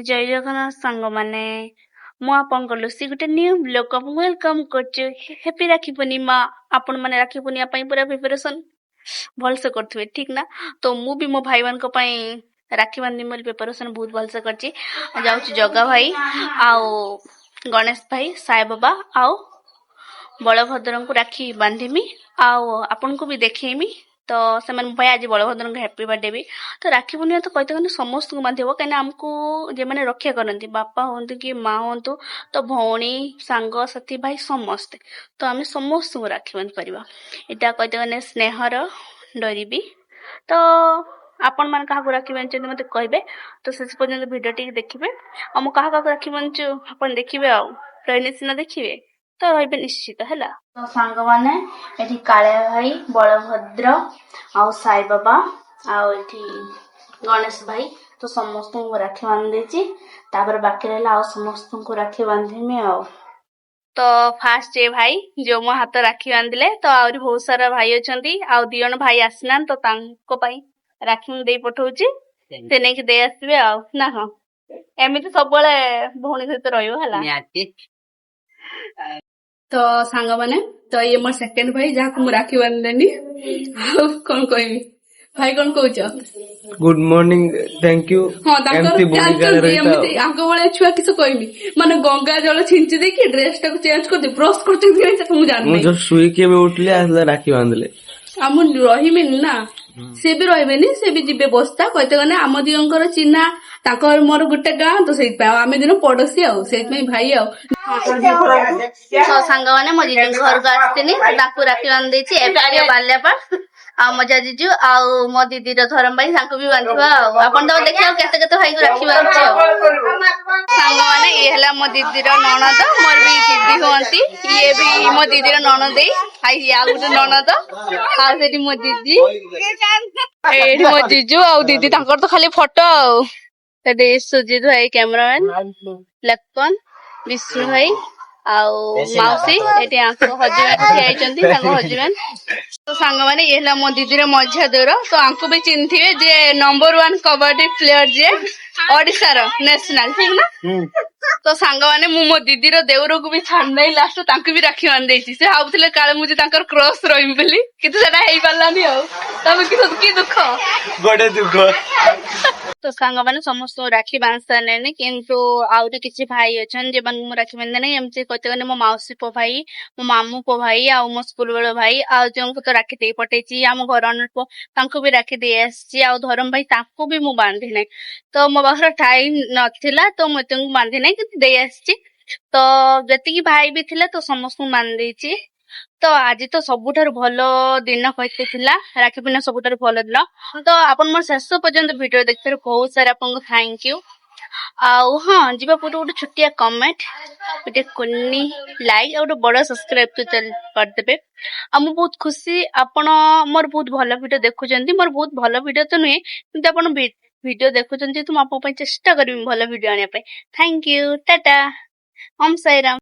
ଜୟ ଜଗନ୍ନାଥ ସାଙ୍ଗମାନେ, ମୁଁ ଆପଣଙ୍କ ଲୁସି ଗୋଟେ ନ୍ୟୁ ବ୍ଲଗ୍ ଆପଣଙ୍କୁ welcome କରୁଛି। ହ୍ୟାପି ରାକ୍ଷୀ ପୂର୍ଣ୍ଣିମା। ଆପଣମାନେ ରାକ୍ଷୀ ପୂର୍ଣ୍ଣିମା ପାଇଁ ପୁରା ପ୍ରିପାରେସନ୍ ଭଲସେ କରୁଥିବେ, ଠିକ ନା? ତ ମୁଁ ବି ମୋ ଭାଇମାନଙ୍କ ପାଇଁ ରାକ୍ଷୀ ବାନ୍ଧିବି ବୋଲି ପ୍ରିପାରେସନ୍ ବହୁତ ଭଲସେ କରିଛି। ଯାଉଛି ଜଗା ଭାଇ ଆଉ ଗଣେଶ ଭାଇ, ସାଇ ବାବା ଆଉ ବଳଭଦ୍ରଙ୍କୁ ରାକ୍ଷୀ ବାନ୍ଧିମି ଆଉ ଆପଣଙ୍କୁ ବି ଦେଖେଇମି। ତ ସେମାନେ ମୋ ଭାଇ ଆଜି ବଳଭଦ୍ରଙ୍କୁ ହ୍ୟାପି ବାର୍ଥଡେ ବି। ତ ରାକ୍ଷୀ ପୂର୍ଣ୍ଣିମା ତ କହିତେ ଗଲେ ସମସ୍ତଙ୍କୁ ବାନ୍ଧି ହବ, କାହିଁକିନା ଆମକୁ ଯେଉଁମାନେ ରକ୍ଷା କରନ୍ତି, ବାପା ହୁଅନ୍ତୁ କି ମା ହୁଅନ୍ତୁ, ତ ଭଉଣୀ, ସାଙ୍ଗସାଥି, ଭାଇ ସମସ୍ତେ, ତ ଆମେ ସମସ୍ତଙ୍କୁ ରାକ୍ଷୀ ବାନ୍ଧି ପାରିବା। ଏଇଟା କହିତେ ଗଲେ ସ୍ନେହର ଡୋରି ବି। ତ ଆପଣମାନେ କାହାକୁ ରାକ୍ଷୀ ବାନ୍ଧିଛନ୍ତି, ମୋତେ କହିବେ। ତ ଶେଷ ପର୍ଯ୍ୟନ୍ତ ଭିଡ଼ିଓ ଟିକେ ଦେଖିବେ ଆଉ ମୁଁ କାହା କାହାକୁ ରାକ୍ଷୀ ବାନ୍ଧୁଛୁ ଆପଣ ଦେଖିବେ ଆଉ ରହିଲେ ସିନା ଦେଖିବେ, ତ ରହିବେ ନିଶ୍ଚିତ ହେଲା। ତ ସାଙ୍ଗମାନେ, ଏଠି କାଳିଆ ଭାଇ, ବଳଭଦ୍ର ଆଉ ସାଇ ବାବା ଆଉ ଏଠି ଗଣେଶ ଭାଇ, ତ ସମସ୍ତଙ୍କୁ ରାକ୍ଷୀ ବାନ୍ଧି ଦେଇଛି। ତାପରେ ବାକି ରହିଲା ଆଉ ସମସ୍ତଙ୍କୁ ରାକ୍ଷୀ ବାନ୍ଧିମି। ଆଉ ତ ଫାଷ୍ଟ ଏ ଭାଇ ଯୋଉ ମୋ ହାତ ରାକ୍ଷୀ ବାନ୍ଧିଲେ। ତ ଆହୁରି ବହୁତ ସାରା ଭାଇ ଅଛନ୍ତି ଆଉ ଦି ଜଣ ଭାଇ ଆସିନାହାନ୍ତି, ତ ତାଙ୍କ ପାଇଁ ରାକ୍ଷୀ ମୁଁ ଦେଇ ପଠଉଛି, ସେ ନେଇକି ଦେଇ ଆସିବେ। ଆଉ ନା ହଁ, ଏମିତି ସବୁବେଳେ ଭଉଣୀ ସହିତ ରହିବ ହେଲା। ନିହାତି। ତ ସାଙ୍ଗମାନେ, ତ ଇଏ ମୋର ସେକେଣ୍ଡ ଭାଇ, ଯାହାକୁ ମୁଁ ରାକ୍ଷୀ ବାନ୍ଧିଦେନି। ଆଉ କଣ କହିବି ଭାଇ, କଣ କହୁଛ? Good morning, thank you. ହଁ, ତାଙ୍କର ଏମିତି ଭୂମିକାରେ ଜାଣିଛନ୍ତି ରହିଥାଅ। ଏମିତି ଆଙ୍କ ଭଳିଆ ଛୁଆ କିସ କହିବି, ମାନେ ଗଙ୍ଗା ଜଳ ଛିଞ୍ଚି ଦେଇକି ଡ୍ରେସ ଟାକୁ ଚେଞ୍ଜ କରିଦେଇ ବ୍ରଶ କରୁଛନ୍ତି କି ନାହିଁ ସେଟା ମୁଁ ମୁଁ ଜାଣିନି। ଜଷ୍ଟ ଶୋଇକି ଏବେ ଉଠିଲି, ଆସିଲା ରାକ୍ଷୀ ବାନ୍ଧିଲେ। ଆଉ ମୁଁ ରହିବିନି ନା, ସେ ବି ରହିବେନି, ସେ ବି ଯିବେ ବସ୍ତା। କହିତେ ଗଲେ ଆମ ଦିଅଙ୍କର ଚିହ୍ନା, ତାଙ୍କର ମୋର ଗୋଟେ ଗାଁ, ତ ସେଇଥିପାଇଁ ଆଉ ଆମେ ଦିନ ପଡୋଶୀ, ଆଉ ସେଇଥିପାଇଁ ଭାଇ। ଆଉ ତ ସାଙ୍ଗମାନେ, ମୋ ଜିଜୁଙ୍କ ଘରକୁ ଆସିଥିଲି, ତାଙ୍କୁ ରାକ୍ଷୀ ବାନ୍ଧି ଦେଇଛି। ଏବେ ଟିକେ ବାଲିଆପା ଆଉ ମଜା ଜିଜୁ ଆଉ ମୋ ଦିଦିର ଧରମ ଭାଇ, ତାଙ୍କୁ ବି ବାନ୍ଧିବା। ଆଉ ଆପଣ ତ ଦେଖିବା କେତେ କେତେ ଭାଇଙ୍କୁ ରାକ୍ଷୀ ବାନ୍ଧୁଛି। ଆଉ ସାଙ୍ଗମାନେ, ଇଏ ହେଲା ମୋ ଦିଦିର ନଣଦ, ମୋର ବି ଦିଦି ହୁଅନ୍ତି। ଇଏ ବି ମୋ ଦିଦିର ନଣଦେଇ, ଆଉ ଇଏ ଆଉ ଗୋଟେ ନଣଦ, ଆଉ ସେଠି ମୋ ଦିଦି, ଏଇଠି ମୋ ଜିଜୁ ଆଉ ଦିଦି, ତାଙ୍କର ତ ଖାଲି ଫଟୋ। ଆଉ ସେଠି ସୁଜିତ ଭାଇ କ୍ୟାମେରାମ୍ୟାନ, ଲକ୍ଷ୍ମଣ, ବିଷ୍ଣୁ ଭାଇ ଆଉ ମାଉସୀ। ଏଠି ଆଙ୍କ ହଜବେଣ୍ଡ ଠିଆ ହେଇଛନ୍ତି, ତାଙ୍କ ହଜବେଣ୍ଡ। ତ ସାଙ୍ଗମାନେ, ଇଏ ହେଲା ମୋ ଦିଦିର ମଝିଆ ଦେଉର, ତ ଆଙ୍କୁ ବି ଚିହ୍ନିଥିବେ ଯେ ନମ୍ବର 1 କବାଡି ପ୍ଲେୟର ଯିଏ ଓଡିଶାର ନ୍ୟାସନାଲ, ଠିକ ନା? ତ ସାଙ୍ଗମାନେ, ମୁଁ ମୋ ଦିଦିର ଦେଉରକୁ ବି ଛାଡି ନାହିଁ, ଲାଷ୍ଟ ତାଙ୍କୁ ବି ରାକ୍ଷୀ ବାନ୍ଧି ଦେଇଛି। ସେ ଭାବୁଥିଲେ କାଳେ ମୁଁ ଯେ ତାଙ୍କର କ୍ରସ୍ ରହିବି ବୋଲି, କିନ୍ତୁ ସେଟା ହେଇପାରିଲାନି। ଆଉ ତମେ କି ଦୁଃଖ? ଗୋଟେ ଦୁଃଖ। ତ ସାଙ୍ଗମାନେ, ସମସ୍ତଙ୍କୁ ରାକ୍ଷୀ ବାନ୍ଧି ସାରିଲେଣି, କିନ୍ତୁ ଆହୁରି କିଛି ଭାଇ ଅଛନ୍ତି ଯେଉଁମାନଙ୍କୁ ମୁଁ ରାକ୍ଷୀ ବାନ୍ଧି ନାହିଁ। ଏମିତି କହିତେ ଗଲେ ମୋ ମାଉସୀ ପୁଅ ଭାଇ, ମୋ ମାମୁଁ ପୁଅ ଭାଇ ଆଉ ମୋ ସ୍କୁଲ ବେଳ ଭାଇ, ଆଉ ଯେଉଁଙ୍କୁ ତ ରାକ୍ଷୀ ଦେଇ ପଠେଇଛି। ଆମ ଘର ଅନର ପୁଅ, ତାଙ୍କୁ ବି ରାକ୍ଷୀ ଦେଇ ଆସିଛି। ଆଉ ଧରମ ଭାଇ, ତାଙ୍କୁ ବି ମୁଁ ବାନ୍ଧି ନାହିଁ। ତ ମୋ ପାଖରେ ଟାଇମ ନଥିଲା, ତ ମୁଁ ଏତଙ୍କୁ ବାନ୍ଧି ନାହିଁ, କିନ୍ତୁ ଦେଇ ଆସିଛି। ତ ଯେତିକି ଭାଇ ବି ଥିଲେ, ତ ସମସ୍ତଙ୍କୁ ବାନ୍ଧି ଦେଇଛି। ତ ଆଜି ତ ସବୁଠାରୁ ଭଲ ଦିନ କହିତେ ଥିଲା, ରାକ୍ଷୀ ପୂର୍ଣ୍ଣିମା ସବୁଠାରୁ ଭଲ ଦିନ। ତ ଆପଣ ମୋର ଶେଷ ପର୍ଯ୍ୟନ୍ତ ଭିଡିଓ ଦେଖିଥିବାରୁ ବହୁତ ସାରା ଆପଣଙ୍କୁ thank you. ଆଉ ହଁ, ଯିବା ପୂର୍ବରୁ ଗୋଟେ ଛୋଟିଆ କମେଣ୍ଟ, ଗୋଟେ କୁନି ଲାଇକ୍ ଆଉ ଗୋଟେ ବଡ ସବସ୍କ୍ରାଇବ କରିଦେବେ। ଆଉ ମୁଁ ବହୁତ ଖୁସି, ଆପଣ ମୋର ବହୁତ ଭଲ ଭିଡିଓ ଦେଖୁଛନ୍ତି। ମୋର ବହୁତ ଭଲ ଭିଡିଓ ତ ନୁହେଁ, କିନ୍ତୁ ଆପଣ ଭିଡିଓ ଦେଖୁଛନ୍ତି ଯେହେତୁ, ମୁଁ ଆପଣଙ୍କ ପାଇଁ ଚେଷ୍ଟା କରିବି ଭଲ ଭିଡିଓ ଆଣିବା ପାଇଁ। Thank you, Tata, Om Sai Ram.